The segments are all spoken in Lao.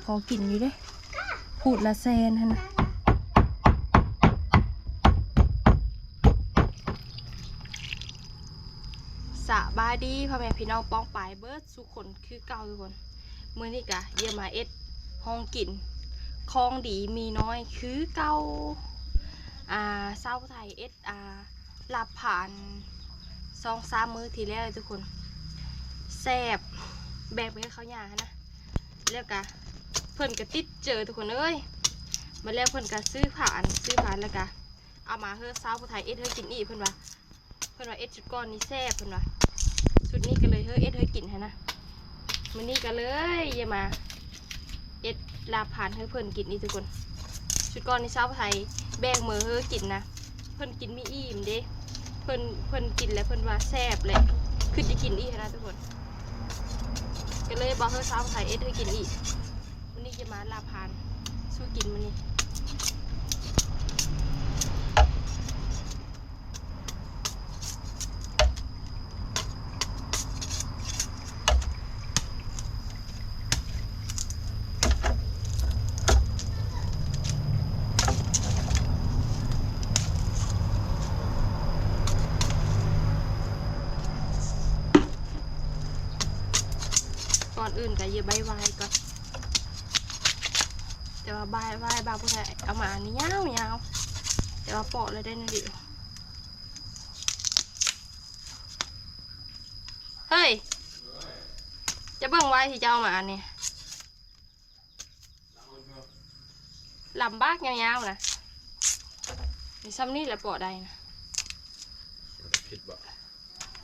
ພໍກິນຢູ່ເດ້ ພູດລະແສນຫັ້ນນະ. ສະບາຍດີພໍ່ແມ່ພີ່ນ້ອງປ້ອງປາຍເບິດສູ່ຄົນຄືເກົ່າທຸກຄົນ. ມື້ນີ້ກະເຢ້ຍມາເຮັດຮອງກິນຂອງດີມີນ້ອຍຄືເກົ່າ. ອາ ຊາວໄທເຮັດ ອາ ລາບຜ່ານສອງສາມມື້ທີ່ແລ້ວທຸກຄົນ ແຊບ ແບ່ງໄປໃຫ້ເຂົາຍ່າຫັ້ນນະ. ແລ້ວກະເພິ່ນກະຕິດເຈີທຸກຄົນເອີຍ. ບາດແລ້ວເພິ່ນກະຊື້ຜ່ານ ຊື້ຜ່ານແລ້ວກະເອົາມາເຮີຊາວຜູ້ໄທເຮັດເຮີກິນອີກ ເພິ່ນວ່າ ເພິ່ນວ່າເຮັດຊຸດກ່ອນນີ້ແຊບ ເພິ່ນວ່າ. ຊຸດນີ້ກະເລີຍເຮີເຮັດເຮີກິນຫັ້ນນະ. ມື້ນີ້ກະເລີຍເຢ້ຍມາເຮັດລາບຜ່ານໃຫ້ເພິ່ນກິນອີກທຸກຄົນ. ຊຸດກ່ອນນີ້ຊາວໄທແບ່ງມື້ເຮີກິນນະ ເພິ່ນກິນມີອີ່ມເດ້ ເພິ່ນ ເພິ່ນກິນແລ້ວເພິ່ນວ່າແຊບແຫຼະ ຄຶດຈະກິນອີກຫັ້ນນະທຸກຄົນ. ກະເລີຍບອກເຮີຊາວໄທເຮັດເຮີກິນອີກ. ມື້ນີ້ຈະມາລາບຜ່ານສູ່ກິນມື້ນີ້. ກ່ອນອື່ນກະເຢີບໃບຫວ້າຍກ່ອນ. ແຕ່ວ່າບາຍ ຫວ້າຍບ່າວຜູ້ໄທເອົາມາອັນນີ້ຍາວໆ ແຕ່ວ່າເປາະແລ້ວໄດ້ໜ້ອຍດຽວ. ເຮີ້ຍ ຈະເບິ່ງຫວ້າຍທີ່ເຈົ້າເອົາມາອັນນີ້ ລຳບາກຍາວໆນະ. ມີຊ່ຳນີ້ແຫຼະເປາະໄດ້ນະ. ຜິດບໍ່?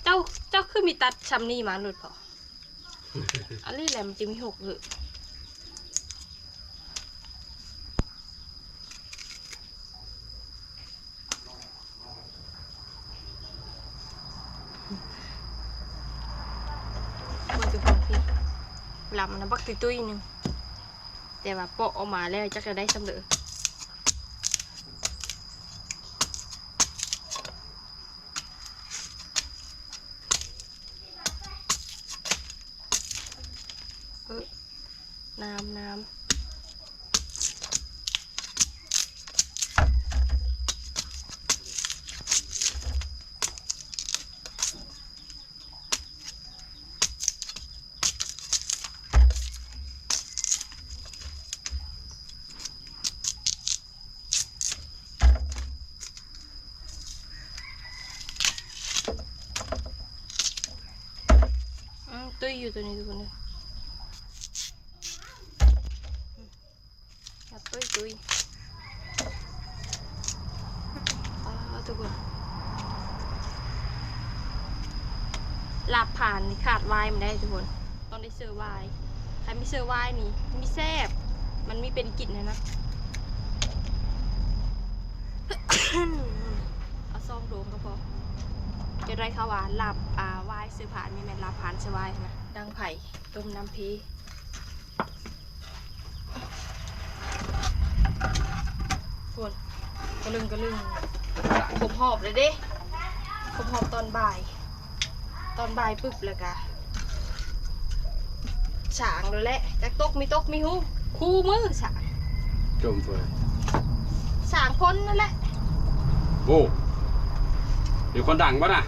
ເຈົ້າ ເຈົ້າຄືມີຕັດຊ່ຳນີ້ມາໂລດພໍ. ອັນນີ້ແຫຼະມັນຈະມີຫົກເຮີ້. ເບິ່ງທຸກຄົນ ພີ້ ລຳນະບັກຕຸ້ຍໆໜຶ່ງ ແຕ່ວ່າເປາະອອກມາແລ້ວຈັກຈະໄດ້ຊ່ຳໃດ. ເອີ ນ້ຳ ນ້ຳ. ອືມ ຕຸ້ຍຢູ່ໂຕນີ້ທຸກຄົນເດີ ອືມ ແບບຕຸ້ຍໆ ປາດ ທຸກຄົນ. ລາບຜ່ານນີ້ຂາດຫວ້າຍບໍ່ໄດ້ທຸກຄົນ ຕ້ອງໄດ້ເຊີຫວ້າຍ. ຄັນມີເຊີຫວ້າຍນີ້ມີແຊບ ມັນມີເປັນກິນຫັ້ນນະ. ເອົາຊອງໂດງກະພໍ. ຈະໄດ້ເຂົ້າວ່າລາບ ອາ ຫວ້າຍເຊີຜ່ານ ມີແມ່ນລາບຜ່ານເຊີຫວ້າຍຫັ້ນນະ. ດັງໄຟ ຕົ້ມນ້ຳພີ້ ພຸ້ນ ກະລຶ້ງກະລຶ້ງ ຄົບຮອບແລ້ວເດ້ ຄົບຮອບຕອນບ່າຍ. ຕອນບ່າຍປຶບແລ້ວກະ ສ້າງໂລດແຫຼະ ຈັກຕົກມີຕົກມີຮູ້ ຄູ່ມື້ສ້າງ ຈົ່ມເພິ່ນ ສ້າງພົ້ນນັ້ນແຫຼະ. ໂອ້ ມີຄົນດັງບໍ່ນະ?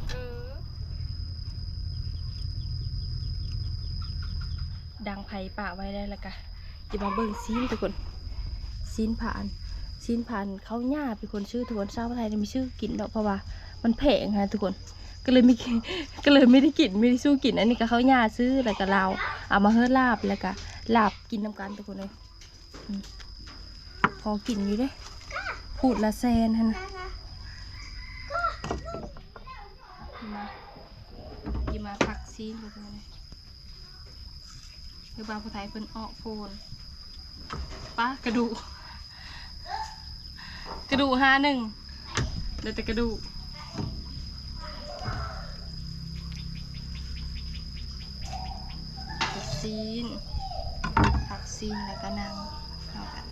ເອີ ດັງໄຟປະໄວ້ແລ້ວ ແລ້ວກະຈະມາເບິ່ງຊີ້ນທຸກຄົນ ຊີ້ນຜ່ານ ຊີ້ນຜ່ານເຂົ້າຫຍ້າ ເປັນຄົນຊື້ທຸກຄົນ. ຊາວໄທນີ້ບໍ່ຊື້ກິນດອກ ເພາະວ່າມັນແພງຫັ້ນນະທຸກຄົນ ກະເລີຍມີ ກະເລີຍບໍ່ໄດ້ກິນ ບໍ່ໄດ້ສູ້ກິນ. ອັນນີ້ກະເຂົ້າຫຍ້າຊື້ ແລ້ວກະລາວເອົາມາເຮີລາບ ແລ້ວກະລາບກິນນຳກັນທຸກຄົນເອີຍ. ອືມ ພໍກິນຢູ່ເດ້ ພູດລະແສນຫັ້ນນະ. ມາ ຊິມາພັກຊີ້ນກັນເລີຍ ຄືວ່າຜູ້ໄທເພິ່ນເອາະໂຟນ ປາ ກະດູກ ກະດູກຫ້າໜຶ່ງ ເຫຼືອແຕ່ກະດູກ. ຊີ້ນ ພັກຊີ້ນ ແລ້ວກະນັ່ງເຮົາກະ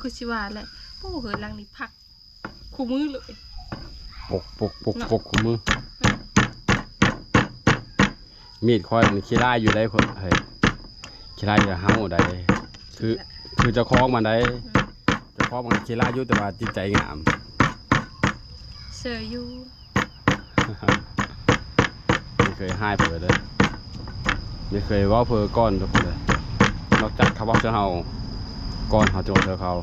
ຄືຊິວ່າແຫຼະ. ໂອ້ ເຮືອນຫຼັງນີ້ພັກຄູ່ມື້ເລີຍ ປົກ ປົກ ປົກ ປົກ ຄູ່ມື້. ມີດຂ້ອຍມັນຂີ້ລ້າຍຢູ່ໃດ໋ ເຮີ້ຍ ຂີ້ລ້າຍຢູ່ເຮົາໃດ໋ ຄື ຄືເຈົ້າຂອງມັນໃດ໋. ເຈົ້າຂອງມັນຂີ້ລ້າຍຢູ່ ແຕ່ວ່າຈິດໃຈງາມ ເຊີຢູ່. ບໍ່ເຄີຍຮ້າຍເຜີເດີ ບໍ່ເຄີຍເວົ້າເຜີກ່ອນທຸກຄົນເດີ. ນອກຈາກເຂົາເວົ້າໃສ່ເຮົາກ່ອນ ເຮົາຈຶ່ງເວົ້າໃສ່ເຂົາ.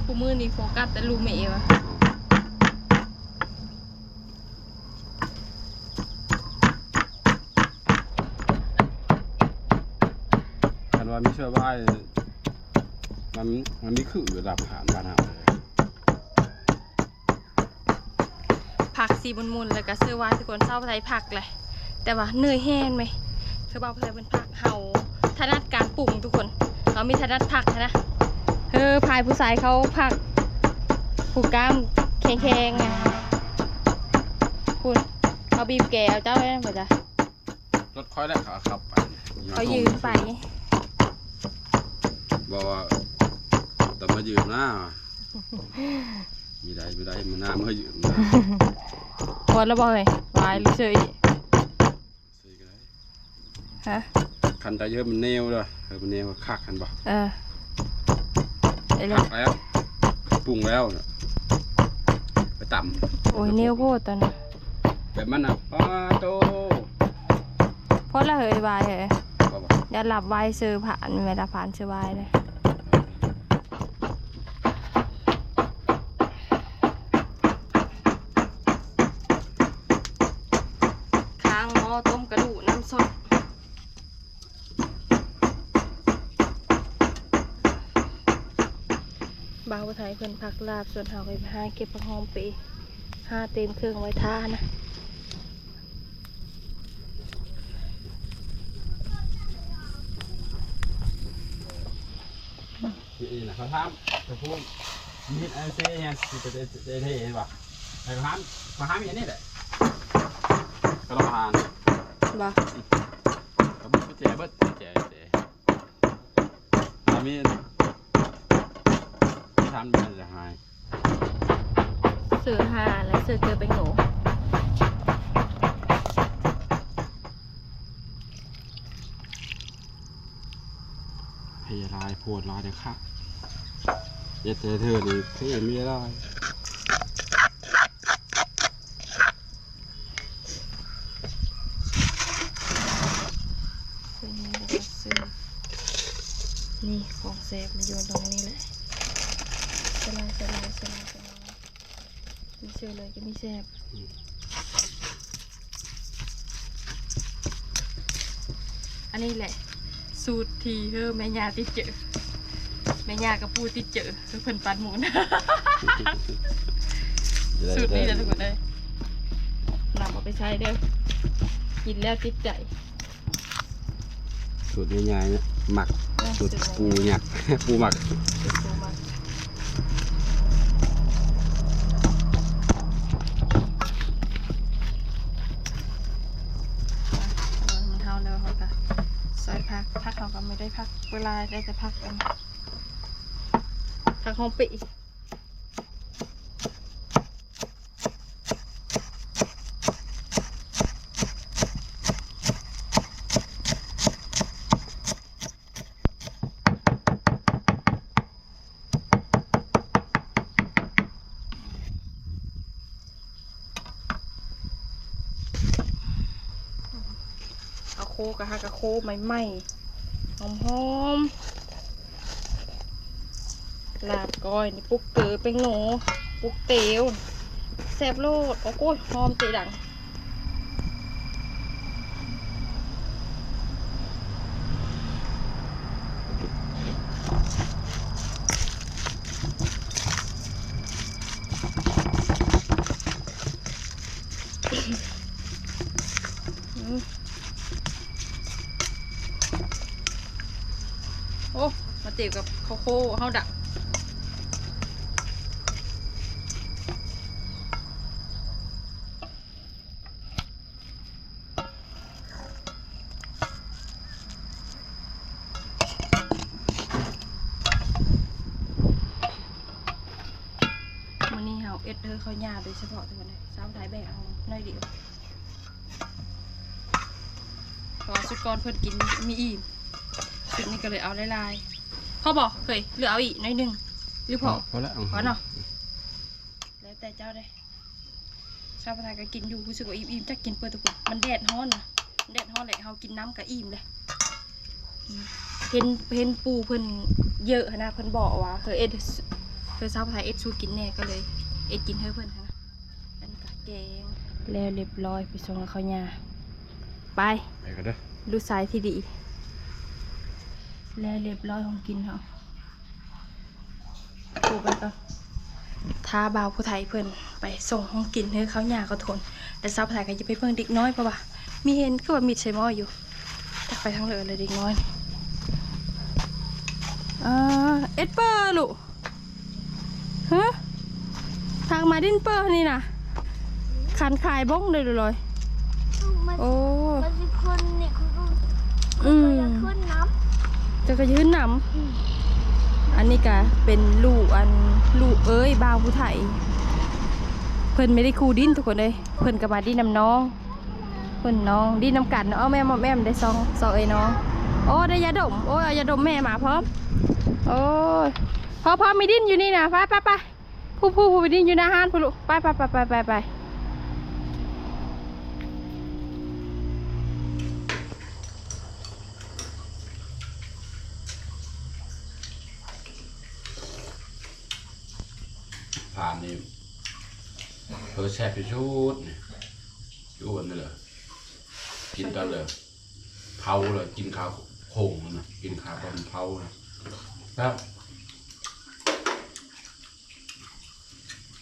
ຄູ່ມື້ນີ້ໂຟກັສແຕ່ລູກແມ່ເອວະ. ຄັນວ່າມີເຊື້ອວາຍ ມັນ ມັນມີຄືຢູ່ລາບຜ່ານບ້ານເຮົາ. ຜັກສີໝຸ່ນໆ ແລ້ວກະເຊື້ອວາຍ ທຸກຄົນ. ຊາວໄທຜັກແຫຼະ ແຕ່ວ່າເໜື່ອຍແຮງເວີຍ ຄືວ່າເພິ່ນ ເພິ່ນຜັກ ເຮົາຖະໜັດການປຸງທຸກຄົນ ເຮົາມີຖະໜັດຜັກຫັ້ນນະ. ເອີ ພາຍຜູ້ຊາຍເຂົາຜັກ ຜູ້ກ້າມແຂງໆ ນະ ພຸ້ນ ເຂົາບີບແກເອົາເຈົ້າແມ່ນບໍ່ຈະ? ລົດຂ້ອຍແຫຼະ ເຂົາຂັບໄປ ເຂົາຢືມໄປ ບໍ່ວ່າ ແຕ່ມາຢືມນະ ມີໄດ້ ມີໄດ້ ມື້ໜ້າມາຢືມນະ. ພໍແລ້ວບໍ່ເຮີ້ຍ ວາຍຫຼືເຊີອີກ? ເຊີອີກກໍໄດ້ ຮະ ຄັນໃດເຮີ້ຍມັນແນວເດີ້ ເຮີ້ຍມັນແນວຄັກຫັ້ນບໍ່? ເອີ ຄັກແລ້ວ ປຸງແລ້ວ ໄປຕຳ. ໂອ້ຍ ແນວໂພດຕອນນີ້ ແບບມັນນະ ປາໂຕ ພໍແລ້ວເຮີ້ຍ ວາຍເຮີ້ຍ ພໍບໍ່? ຢ່າຫຼັບໄວ ເຊີຜ່ານ ແມ່ນລະ ຜ່ານເຊີວາຍເດີ້. ຄ້າງໝໍ້ຕົ້ມກະດູກນ້ຳສົດ. ບ່າວຜູ້ໄທເພິ່ນຜັກລາບ ສ່ວນເຮົາກໍໄປຫາເກັບຜັກຫອມເປ ຫາຕຽມເຄື່ອງໄວ້ຖ້ານະ. ນີ້ນະ ເຂົາຖາມ ເຂົາພູມ ມີດອັນເຊແຮງ ຊິໄປເຕະ ເຕະ ເຕະ ເຫັນບໍ່? ໃຫ້ເຂົາຖາມ ເຂົາຖາມອີ່ຫຍັງນີ້ແຫຼະ ກໍລອງຖາມບໍ່? ກໍບໍ່ແຈເບິດ ແຈ ແຈ ຖ້າມີ ຖາມແມ່ນຈະຫາຍ. ເສືອຫາ ແລະ ເສືອເກືອແປ້ງໂນ ເພຫຼາຍ ໂພດຫຼາຍເດີຄັກ ເຮັດແຕ່ເທື່ອນີ້ເພມີຫຼາຍ. ເຊິ່ງນີ້ແລ້ວກໍເຊິ່ງນີ້ ຂອງແຊບມາຢູ່ຕອນນີ້ແຫຼະ ສະລາຍ ສະລາຍ ສະລາຍ ສະລາຍ ມີເຊີເລີຍກໍມີແຊບ. ອືມ ອັນນີ້ແຫຼະ ສູດທີ່ເຮີແມ່ຍ່າຕິດເຈີ ແມ່ຍ່າກັບປູ່ຕິດເຈີ ຄືເພິ່ນປັ້ນໝູນ ສູດນີ້ແຫຼະທຸກຄົນເອີຍ ນຳເອົາໄປໃຊ້ເດີ ກິນແລ້ວຕິດໃຈ. ສູດງ່າຍໆ ໝັກ ເອີ ສູດປູໝັກ ປູໝັກ ສູດປູໝັກ. ອ່ະ ເຮົາແລ້ວເຮົາກະຊອຍຜັກ ຜັກເຮົາກະບໍ່ໄດ້ຜັກຫຼາຍ ໄດ້ແຕ່ຜັກອັນ ຜັກຫອມເປະ. ເອົາໂຄກະຫາກະໂຄໃໝ່ໆ ຫອມໆ. ລາບກ້ອຍນີ້ປຸກເກືອແປ້ງໂນ ປຸກເຕວ ແຊບໂລດ. ໂອ້ໂກຍ ຫອມເຕະດັງ. ອືມ ໂອ້ ມາເຕະກັບເຂົ້າໂຄເຮົາດະ. ເ ເຂົ້າຫຍ້າໂດຍສະເພາະທຸກຄົນເອີຍ ສາວໄທແບ່ງເອົາໜ້ອຍດຽວ ເພາະວ່າຊຸດກ່ອນເພິ່ນກິນມີອີ່ມ ຊຸດນີ້ກໍເລີຍເອົາຫຼາຍໆ ພໍບໍ່ເຄີຍ ຫຼືເອົາອີກໜ້ອຍໜຶ່ງ ຫຼືພໍ ພໍແລ້ວ ພໍເນາະ ແລ້ວແຕ່ເຈົ້າເດ້. ຊາວໄທກໍກິນຢູ່ ຮູ້ສຶກວ່າອີ່ມໆ ຈັກກິນເປີດທຸກຄົນ ມັນແດດຮ້ອນນະ ແດດຮ້ອນແຫຼະ ເຮົາກິນນ້ຳກໍອີ່ມເດ້. ເຫັນ ເຫັນປູ່ເພິ່ນເຍີະຫັ້ນນະ ເພິ່ນບອກວ່າ ເຄີຍເຮັດ ເຄີຍຊາວໄທເຮັດສູ່ກິນແດ່ ກໍເລີຍເຮັດກິນໃຫ້ເພິ່ນຫັ້ນນະ. ອັນນີ້ກໍແກງແລ້ວຮຽບຮ້ອຍ ໄປສົ່ງເຂົ້າຫຍ້າ ໄປ ໄປກັນເດີ ລູກຊາຍທີ່ດີ ແລ້ວຮຽບຮ້ອຍຂອງກິນເຮົາ. ປູໄປກ່ອນ ຖ້າບ່າວຜູ້ໄທເພິ່ນໄປສົ່ງຂອງກິນໃຫ້ເຂົາຍ່າເຂົາໂທນ ແຕ່ສາວຜູ້ໄທກໍຈະໄປເບິ່ງເດັກນ້ອຍ ເພາະວ່າມີເຫັນຄືວ່າມິດໃສ່ໝໍ້ຢູ່ ຈັກໄປທາງເລີແລ້ວເດັກນ້ອຍ. ເອີ ເອັດເປີລູກ ຮະ ພາກັນມາດິນເປີນີ້ນະ ຄັນຂາຍບົ້ງເດ້ລອຍ. ໂອ້ ມັນຊິຂຶ້ນນີ້ ອືມ ມັນຢາກຂຶ້ນນຳ ເຈົ້າກໍຢາກຂຶ້ນນຳ. ອືມ ອັນນີ້ກະເປັນລູກ ອັນ ລູກເອີຍບ່າວຜູ້ໄທ ເພິ່ນບໍ່ໄດ້ຄູ່ດິນທຸກຄົນເອີຍ ເພິ່ນກໍມາດິນນຳນ້ອງ ເພິ່ນນ້ອງດິນນຳກັນ. ເອົາແມ່ມາ ແມ່ມາໄດ້ສອງ ສອງເອີຍນ້ອງ. ໂອ້ ໄດ້ຢາດົມ ໂອ້ຍ ເອົາຢາດົມແມ່ມາພ້ອມ. ໂອ້ຍ ພໍໆ ມີດິນຢູ່ນີ້ນະ ໄປໆໆ ຜູ້ໆ ຜູ້ໄປດິນຢູ່ໜ້າຮ້ານພຸ້ນລູກ ໄປໆໆໆ. ຜ່ານນີ້ ເອີ ແຊບທີ່ສຸດນີ້ ຢູ່ອັນນີ້ເລີຍ ກິນຕອນເລີຍ ເຜົາເລີຍ ກິນຄາໂຄງນະ ກິນຄາຕອນເຜົານະ ແຊບ.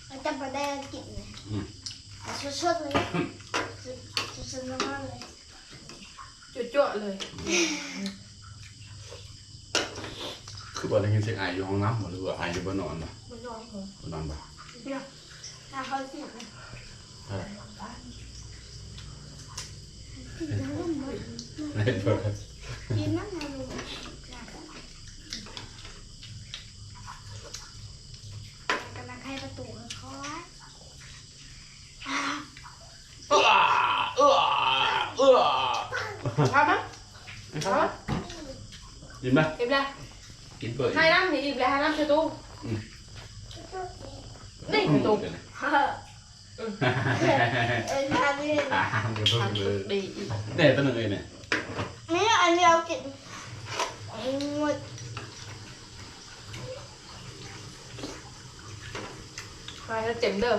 ເຮົາຈະບໍ່ໄດ້ກິນເລີຍ ອືມ ສົດໆ ເລີຍ ສົດໆ ຮ້ອນໆ ເລີຍ ຈົວໆ ເລີຍ. ຄືບໍ່ໄດ້ຍິນສຽງໄອຢູ່ຫ້ອງນ້ຳບໍ ຫຼືວ່າໄອຢູ່ບ່ອນນອນບໍ? ບໍ່ນອນບໍ? ບໍ່ນອນບໍ? ເອີ ກິນນ້ຳ ກຳລັງໄຂປະຕູຄ່ອຍໆ. ເອື້ອ ເອື້ອ ເອື້ອ ເຂົ້າມາ ເຂົ້າມາ. ອີ່ມລະ? ອີ່ມລະ? ກິນເປີດ ໃຫ້ນ້ຳນີ້ອີກແລ້ວ ໃຫ້ນ້ຳໃສ່ຕູ້. ອືມ ນີ້ໃສ່ຕູ້. ເອີ ທານນີ້ ທານນີ້ ທານສຸດດີອີກ. ແດ່ ຕົວໜຶ່ງເອີຍແມ່. ນີ້ອັນດຽວກິນໝົດ ໃຫ້ເຕັມເດີ.